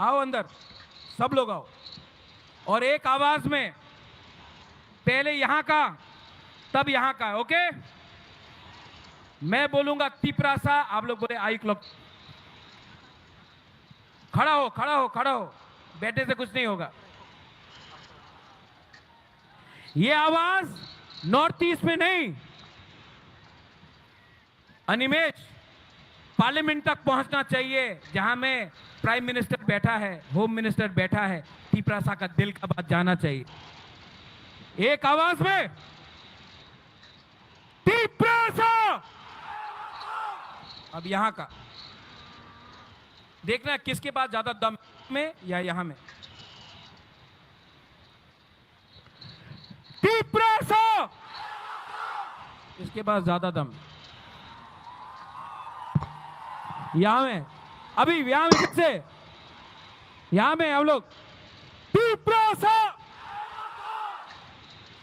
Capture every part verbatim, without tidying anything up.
आओ अंदर, सब लोग आओ। और एक आवाज में, पहले यहाँ का, तब यहाँ का, ओके? मैं बोलूंगा तिप्रासा, आप लोग बोले आइक लोग। खड़ा हो, खड़ा हो, खड़ा हो, बैठने से कुछ नहीं होगा। ये आवाज नॉर्थ ईस्ट में नहीं, अनिमेश, पार्लियामेंट तक पहुंचना चाहिए, जहां में प्राइम मिनिस्टर बैठा है, होम मिनिस्टर बैठा है। तिप्रासा का दिल का बात जाना चाहिए एक आवाज में, तिप्रासा। अब यहां का देखना, किसके पास ज्यादा दम, में या यहां में। तिप्रासा। इसके पास ज्यादा दम। यहां में, अभी यहां में फिर से, यहां में हम लोग, तिप्रासा,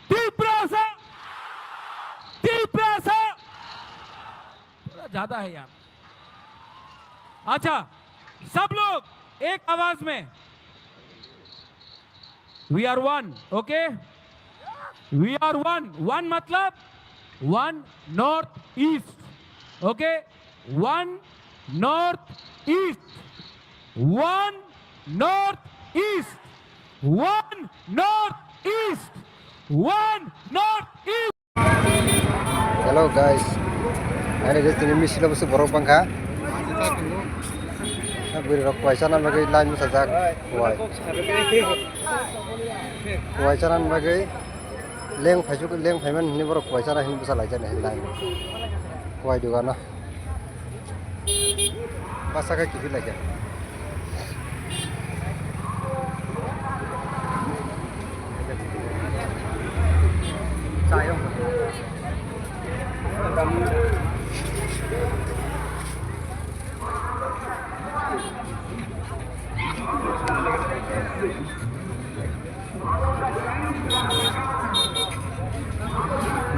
तिप्रासा, तिप्रासा। थोड़ा ज्यादा है यहाँ। अच्छा, सब लोग एक आवाज में, we are one, okay? We are one. One मतलब one North East, okay? One North East. One North East. One North East. One North East. Hello guys, ani je tini misil o bwswk borok bangkha. Bwrwi rok kuai chana bagwi line bwsajak, kuai. Kuai chana bagwi leng phaisuk, leng phaiman hinwi borok kuai chana hinwi bwsalaijak line. Kuai dugano. Basa khe kiphil lai khe.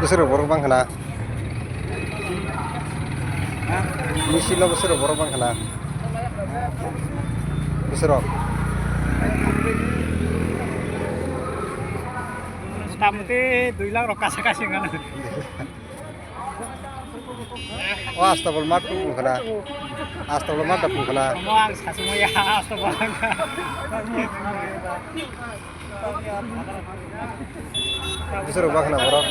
Bwswk rok borok bang khna. Misil o bwswk rok borok bang khna. Bwswk rok. Motamoti dui lakh rok kasa kasi wngkha. O Astabol mat tong khna. Astabol mat tong khna. Omo ang sasungya Astabol. Bwswk rok bakha na borok.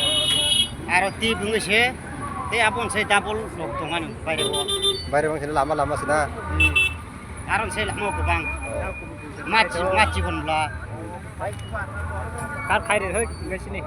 Aro tei bwngwi se, tei aboni se double rok tongmani baire o. Baire bangse lama lama se na. Hmm. Aro se lama o kwbang. Oh. Machi, machi bon bla. Kar khai re hoi, ngai sini.